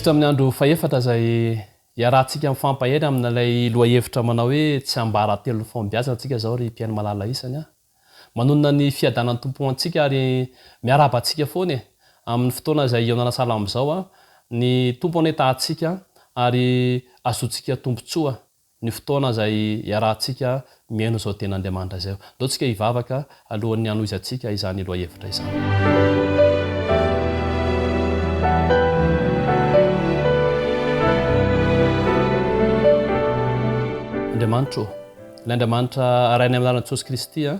Miditra amin'ny andro fahefatra izay iarahantsika mifampahery amin'ilay lohahevitra manao hoe tsiambaratelon'ny fahombiazana tsika izao ry mpihaino malala isany a. Manonona ny fiadanan'ny Tompo ho antsika ary miarahaba antsika foana e! Amin'ny fotoana izay hihaonana sahala amin'izao a, ny Tompo anie tahantsika ary azotsika tombontsoa ny fotoana izay iarahantsika mihaino izao Tenin'Andriamanitra izao. Ndao tsika hivavaka alohan'ny hanohizantsika izany lohahevitra izany. Andriamanitra ô, ilay Andriamanitra Rainay amin'ny alalan'i Jesosy Kristy a,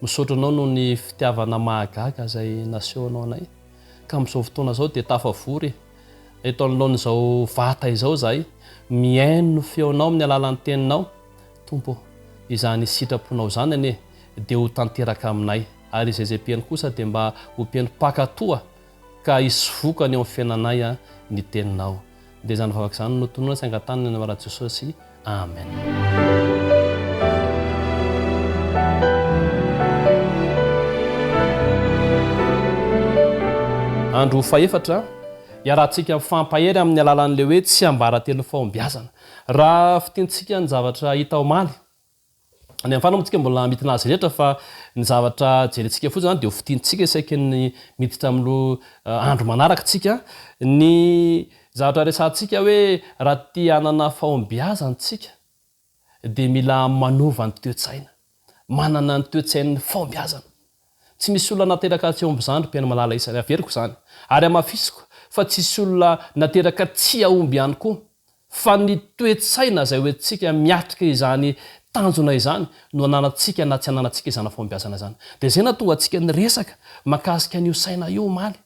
misaotra Anao noho ny fitiavana mahagaga izay nasehonao anay, ka amin'izao fotoana izao dia tafavory Eto anoloan'izao vata izao izahay, mihaino ny feonao amin'ny alalan'ny Teninao, Tompo ô. Izany sitraponao izany anie dia ho tanteraka aminay, ary izay izay mpihaino kosa dia mba ho mpihaino mpankatoa ka hisy vokany eo amin'ny fiainanay ny Teninao. Dia izany vavaka izany no tononina sy angatahana ny anaran'i Jesosy. Amen. Andro fahefatra, iarahantsika mifampahery amin'ny alalan'ilay hoe tsiambaratelon'ny fahombiazana. Raha fintintsika ny zavatra hita omaly, Any amin'ny farany moa tsika mbola midina azy rehetra fa ny zavatra jerentsika fotsiny zany dia ho fintintsika isaky ny miditra amin'ny andro manaraka tsika. Ny zavatra resahantsika hoe raha te hanana fahombiazana tsika dia mila manova ny toe-tsaina. Manana ny toe-tsain'ny fahombiazana. Tsy misy olona nateraka tsy hahomby izany ry mpihaino malala isany. Averiko izany. Ary hamafisiko fa tsisy olona nateraka tsy hahomby ihany koa. Fa ny toe-tsaina izay hoentintsika miatrika izany tanjona izany no ananantsika na tsy ananantsika izany fahombiazana izany. Dia izay nahatonga antsika niresaka mahakasika an'io saina io omaly.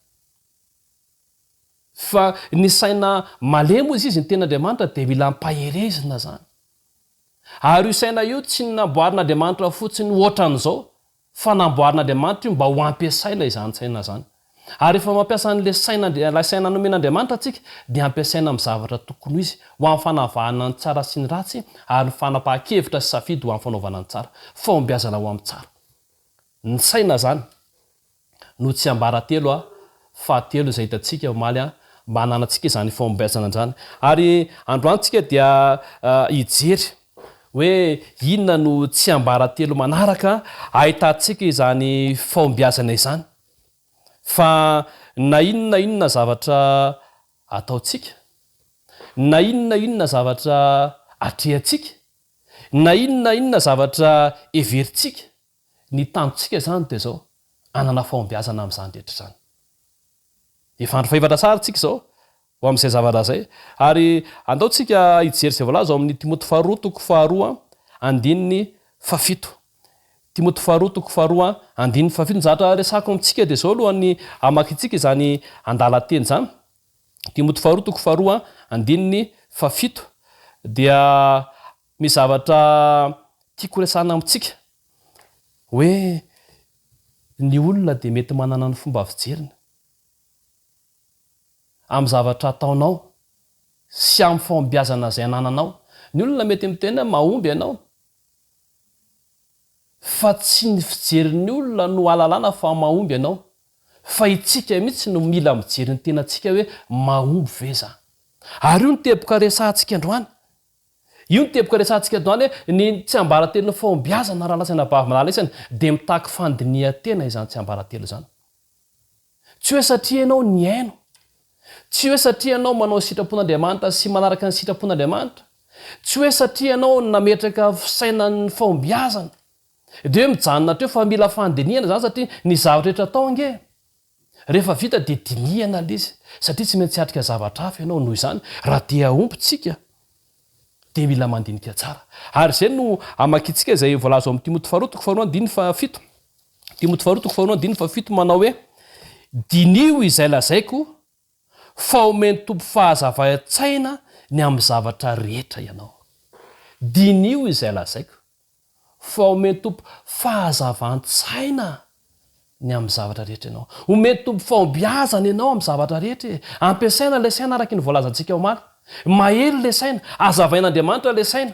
Fa ny saina malemy hozy izy, ny tenin'Andriamanitra dia mila ampaherezina izany. Ary io saina io tsy namboarin'Andriamanitra fotsiny hoatran'izao fa namboarin'Andriamanitra io mba ho ampiasaina izany saina izany. Ary rehefa mampiasa an'ilay saina, ilay saina nomen'Andriamanitra antsika dia ampiasaina amin'ny zavatra tokony ho izy, ho amin'ny fanavahana ny tsara sy ny ratsy ary ny fanapahan-kevitra sy safidy ho amin'ny fanaovana ny tsara. Fahombiazana ho amin'ny tsara. Ny saina izany. no tsiambaratelo a fahatelo izay hitantsika omaly a mba hananantsika izany fahombiazana izany. Ary androany tsika dia hijery hoe inona no tsiambaratelo manaraka ahitantsika izany fahombiazana izany. Fa na inona na inona zavatra ataontsika, na inona na inona zavatra atrehantsika, na inona na inona zavatra heverintsika, Ny tanjontsika izany dia izao, hanana fahombiazana amin'izany rehetra izany. Efa andro fahefatra tsara tsika izao ho amin'izay zavatra izay. Ary andao tsika hijery izay voalaza ao amin'ny Timoty faharoa toko faharoa andininy fahafito. Timoty faharoa toko faharoa andininy fahafito. Ny zavatra resahako amintsika dia izao alohan'ny hamakintsika izany andalan-teny izany. Timoty faharoa toko faharoa andininy fahafito dia Misy zavatra tiako resahana amintsika hoe ny olona dia mety manana ny fomba fijeriny amin'ny zavatra ataonao sy amin'ny fahombiazana izay anananao. Ny olona mety miteny hoe mahomby ianao fa tsy ny fijerin'ny olona no ahalalana fa mahomby ianao fa itsika mihitsy no mila mijery ny tenantsika hoe mahomby ve za? Ary io no teboka resahantsika androany. Io ny teboka resahantsika androany hoe ny tsiambaratelon'ny fahombiazana raha lazaina bavy malala isany dia mitaky fandinihan-tena izany tsiambaratelo izany. Tsy hoe satria ianao nihaino, tsy hoe satria ianao manao ny sitrapon'Andriamanitra sy manaraka ny sitrapon'Andriamanitra, tsy hoe satria ianao nametraka fisainan'ny fahombiazana dia hoe mijanona hatreo fa mila fandinihana izany satria ny zavatra rehetra atao ange Rehefa vita dia dinihana ilay izy satria tsy maintsy hiatrika zavatra hafa ianao noho izany raha te hahomby tsika dia mila mandinika tsara. Ary izay no hamakintsika izay voalaza ao amin'ny Timoty faharoa toko faharoa andininy fahafito. Timoty faharoa toko faharoa andininy fahafito manao hoe, Diniho izay lazaiko fa omen'ny Tompo fahazavain-tsaina ny amin'ny zavatra rehetra ianao. Diniho izay lazaiko. Fa omen'ny Tompo fahazavan-tsaina ny amin'ny zavatra rehetra ianao. Omen'ny Tompo fahombiazana ianao amin'ny zavatra rehetra e. Ampiasaina ilay saina araka ny voalazantsika omaly. Mahery ilay saina, hazavain'Andriamanitra ilay saina.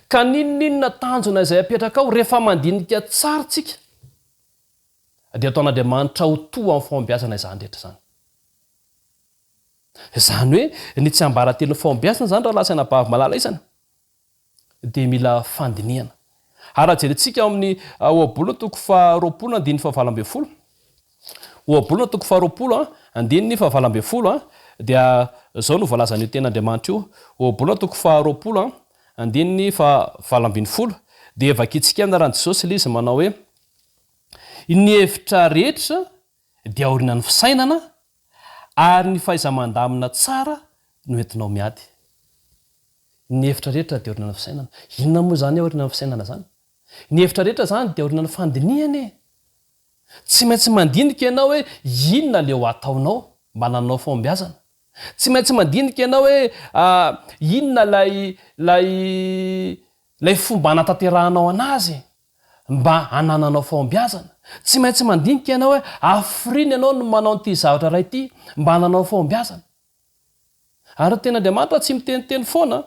Ka n'inon'inona tanjona izay apetrakao, rehefa mandinika tsara isika, dia ataon'Andriamanitra ho toa amin'ny fahombiazana izany rehetra izany. Izany hoe ny tsiambaratelon'ny fahombiazana izany rahalahy sy anabavy malala isany dia mila fandinihana. Ary raha jerentsika ao amin'ny Ohabolana toko faharoapolo andininy fahavalo ambin'ny folo, Ohabolana toko faharoapolo andininy fahavalo ambin'ny folo dia izao no voalazan'io tenin'Andriamanitra io, Ohabolana toko faharoapolo andininy fahavalo ambin'ny folo dia vakintsika amin'ny anaran'i Jesosy ilay izy manao hoe, Ny hevitra rehetra dia aorianan'ny fisainana ary ny fahaiza-mandamina tsara no entinao miady. Ny hevitra rehetra dia aorianan'ny fisainana. Inona moa izany aorianan'ny fisainana izany? Ny hevitra rehetra izany dia aorianan'ny fandinihana e! Tsy maintsy mandinika ianao hoe inona ilay ho ataonao mba hanananao fahombiazana. Tsy maintsy mandinika ianao hoe inona ilay ilay ilay fomba hanatanterahanao anazy mba hanananao fahombiazana. Tsy maintsy mandinika ianao hoe hafiriana ianao no manao an'ity zavatra iray ity mba hanananao fahombiazana. Ary ny tenin'Andriamanitra tsy miteniteny foana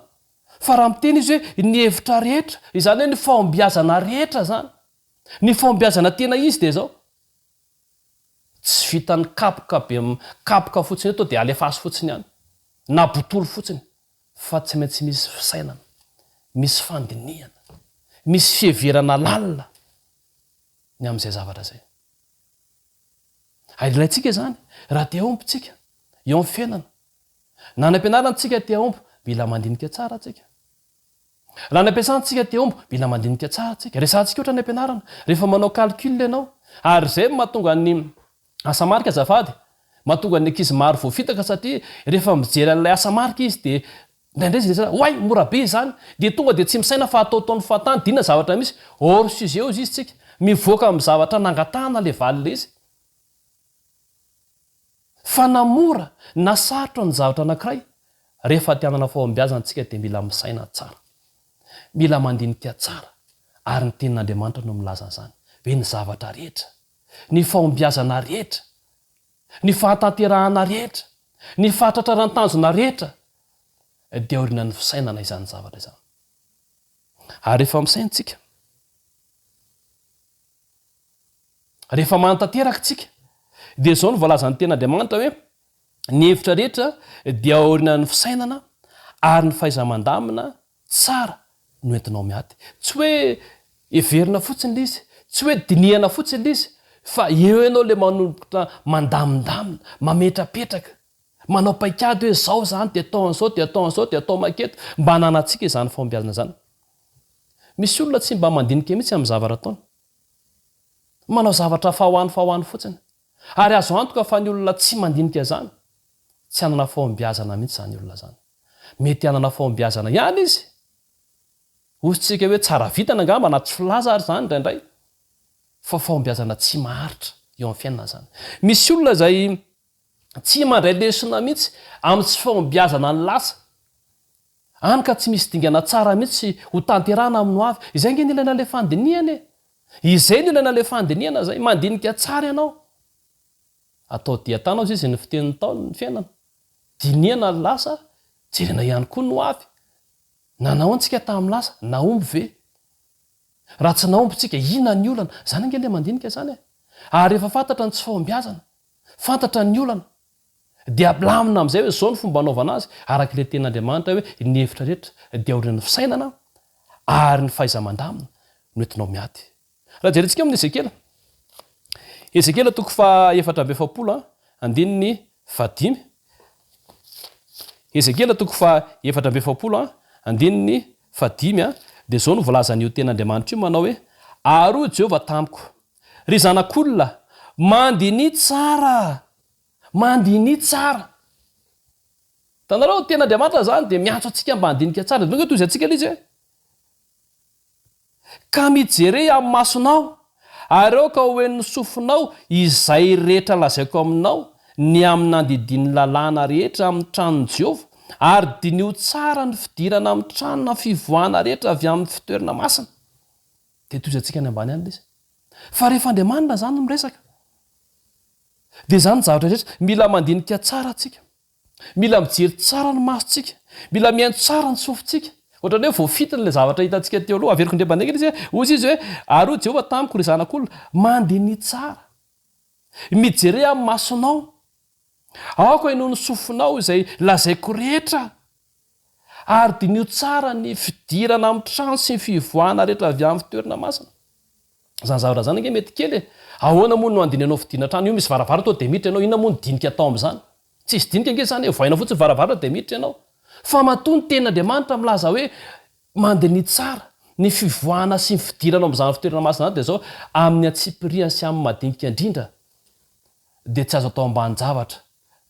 fa raha miteny izy hoe ny hevitra rehetra, izany hoe ny fahombiazana rehetra izany. Ny fahombiazana tena izy dia izao, tsy vitan'ny kapoka be kapoka fotsiny eo to dia alefaso fotsiny any, na botolo fotsiny, fa tsy maintsy misy fisainana, misy fandinihana, misy fiheverana lalina ny amin'izay zavatra izay. Ary ilaintsika izany raha te hahomby tsika eo amin'ny fiainana. Na any am-pianarana tsika te hahomby, mila mandinika tsara tsika. Raha any am-piasana tsika te hahomby, mila mandinika tsara tsika. Resahantsika ohatra any am-pianarana, rehefa manao calcul ianao, ary izay no mahatonga ny asa marika azafady, mahatonga ny ankizy maro voafitaka satria rehefa mijery an'ilay asa marika izy dia Indraindray izy resaka, oay, mora be izany, dia tonga dia tsy misaina fa ataotaony fahatany, dia inona zavatra misy? Hors sujet hozy izy tsika, mivoaka amin'ny zavatra nangatahana ilay valiny ilay izy. Fa na mora na sarotra ny zavatra anankiray, rehefa te hanana fahombiazana tsika dia mila misaina tsara. Mila mandinika tsara, ary ny tenin'Andriamanitra no milaza an'izany, hoe ny zavatra rehetra, ny fahombiazana rehetra, Ny fahatanterahana rehetra, ny fahatratraran-tanjona rehetra dia aorianan'ny fisainana izany zavatra izany. Ary rehefa misaina isika, rehefa manatanteraka isika, dia izao no voalazan'ny Tenin'Andriamanitra hoe, ny hevitra rehetra dia aorianan'ny fisainana ary ny fahaiza-mandamina Tsara no entinao miady. Tsy hoe heverina fotsiny ilay izy, tsy hoe dinihana fotsiny ilay izy, fa eo ianao ilay manomboka mandamindamina, mametrapetraka, manao paikady hoe izao izany dia atao an'izao dia atao an'izao dia atao maketo, mba hananantsika izany fahombiazana izany. Misy olona tsy mba mandinika mihitsy amin'ny zavatra ataony. Manao zavatra fa ho any fa ho any fotsiny. Ary azo antoka fa ny olona tsy mandinika izany, tsy hanana fahombiazana mihitsy izany olona izany. Mety hanana fahombiazana ihany izy. Hoy isika hoe tsara vintana angamba na tsy filaza ary izany indraindray. Fa fahombiazana tsy maharitra eo amin'ny fiainana izany. Misy olona izay tsy mandray lesona mihitsy amin'ny tsy fahombiazana ny lasa. Hany ka tsy misy dingana tsara mihitsy ho tanterahana amin'ny hoavy. Izay ange no ilaina ilay fandinihana e! Izay no ilaina ilay fandinihana izay. Mandinika tsara ianao. Atao dian-tanana hozy izy ny fitenin'ny Ntaolo ny fiainana. Dinihana ny lasa, jerena ihany koa ny ho avy. Nanao antsika tamin'ny lasa, nahomby ve? Raha tsy nahomby tsika, inona ny olana? Izany ange ilay mandinika izany e! Ary rehefa fantatra ny tsy fahombiazana, fantatra ny olana, dia milamina amin'izay hoe izao ny fomba anaovana azy, araka ilay tenin'Andriamanitra hoe ny hevitra rehetra dia aorian'ny fisainana ary ny fahaiza-mandamina no entinao miady. Raha jerentsika ao amin'ny Ezekiela, Ezekiela toko faha-44 andininy fahadimy, Ezekiela toko faha-44 andininy fahadimy dia izao no voalazan'io tenin'Andriamanitra io manao hoe, Ary hoy Jehovah tamiko, Ry zanak'olona, mandiniha tsara, mandiniha tsara. Hitanareo, ny tenin'Andriamanitra izany dia miantso antsika mba handinika tsara. Dia tonga tohizantsika ilay izy hoe, Ka mijere amin'ny masonao, ary aoka ho henon'ny sofinao izay rehetra lazaiko aminao ny amin'ny nandidian'ny lalàna rehetra amin'ny tranon'i Jehovah, ary diniho tsara ny fidirana amin'ny trano na fivoahana rehetra avy amin'ny fitoerana masina. Dia tohizantsika any ambany any ilay izy. Fa rehefa Andriamanina izany no miresaka, dia izany ny zavatra rehetra. Mila mandinika tsara isika. Mila mijery tsara ny masontsika. Mila mihaino tsara ny sofintsika. Ohatran'ny hoe voafitiny ilay zavatra hitantsika teo aloha. Averiko indray mandeha ilay izy hoe, hoy izy hoe, Ary hoy Jehovah tamiko, Ry zanak'olona, mandiniha tsara. Mijere amin'ny masonao. Aoka henoin'ny sofinao izay lazaiko rehetra, ary diniho tsara ny fidirana amin'ny trano sy ny fivoahana rehetra avy amin'ny fitoerana masina. Izany zavatra izany ange mety kely e! Ahoana moa no handinihanao fidirana trano? Io misy varavarana tonga dia miditra ianao, inona moa no dinika atao amin'izany? Tsisy dinika ange izany e, vohaina fotsiny varavarana dia miditra ianao. Fa matoa ny tenin'Andriamanitra milaza hoe mandiniha tsara ny fivoahana sy ny fidirana ao amin'izany fitoerana masina izany dia izao, amin'ny antsipiriany sy amin'ny madinika indrindra dia tsy azo atao ambanin-javatra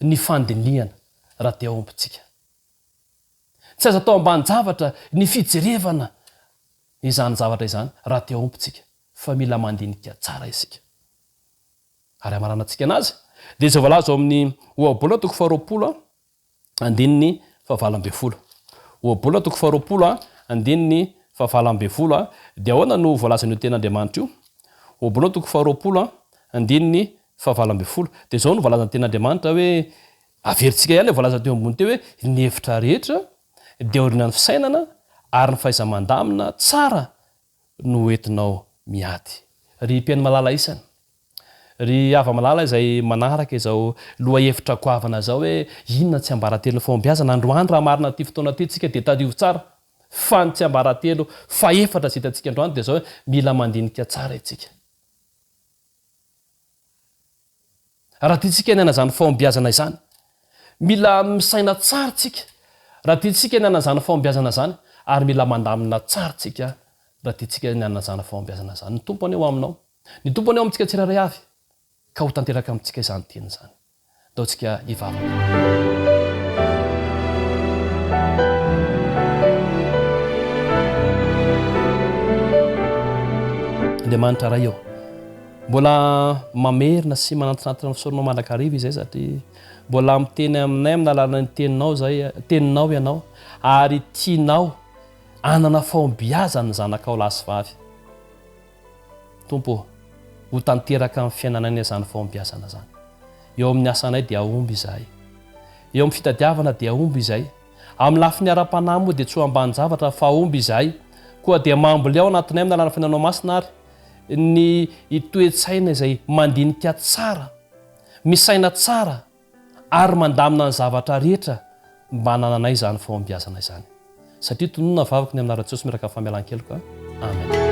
ny fandinihana raha te hahomby tsika. Tsy azo atao ambanin-javatra ny fijerevana izany zavatra izany raha te hahomby tsika fa mila mandinika tsara isika. Ary hamaranantsika anazy dia izay voalaza ao amin'ny Ohabolana toko faharoapolo andininy fahavalo ambin'ny folo. Ohabolana toko faharoapolo andininy fahavalo ambin'ny folo dia ahoana no voalazan'io tenin'Andriamanitra io? Ohabolana toko faharoapolo andininy fahavalo ambin'ny folo dia izao no voalazan'ny tenin'Andriamanitra hoe averintsika ihany ilay voalaza teo ambony teo hoe ny hevitra rehetra dia aorianan'ny fisainana ary ny fahaiza-mandamina tsara no entinao miady. Ry mpihaino malala isany, ry hava-malala izay manaraka izao lohahevitra goavana izao hoe inona ny tsiambaratelon'ny fahombiazana, androany raha marina ity fotoana ity tsika dia tadidio tsara fa ny tsiambaratelo fahefatra izay hitantsika androany dia izao hoe mila mandinika tsara isika. Raha tiantsika ny hanana izany fahombiazana izany, mila misaina tsara isika raha tiantsika ny hanana izany fahombiazana izany, ary mila mandamina tsara isika raha tiantsika ny hanana izany fahombiazana izany. Ny Tompo anie ho aminao. Ny Tompo anie ho amintsika tsirairay avy, ka ho tanteraka amintsika izany teny izany. Ndao tsika hivavaka. Andriamanitra Ray ô, mbola mamerina sy manantinantina ny fisaoranao mandrakariva izay satria mbola miteny aminay amin'ny alalan'ny teninao izay, teninao ianao ary tianao hanana fahombiazana ny zanakao lahy sy vavy. Tompo ô, ho tanteraka amin'ny fiainanay anie izany fahombiazana izany. Eo amin'ny asanay dia hahomby izahay. Eo amin'ny fitadiavana dia hahomby izahay. Amin'ny lafiny ara-panahy moa dia tsy ho ambanin-javatra fa hahomby izahay. Koa dia mambolea ao anatinay amin'ny alalan'ny Fanahinao Masina ary ny toe-tsaina izay mandinika tsara, misaina tsara ary mandamina ny zavatra rehetra mba hanananay izany fahombiazana izany. Satria tononina vavaka ny amin'ny anaran'i Jesosy miaraka amin'ny famelan-keloka. Amen.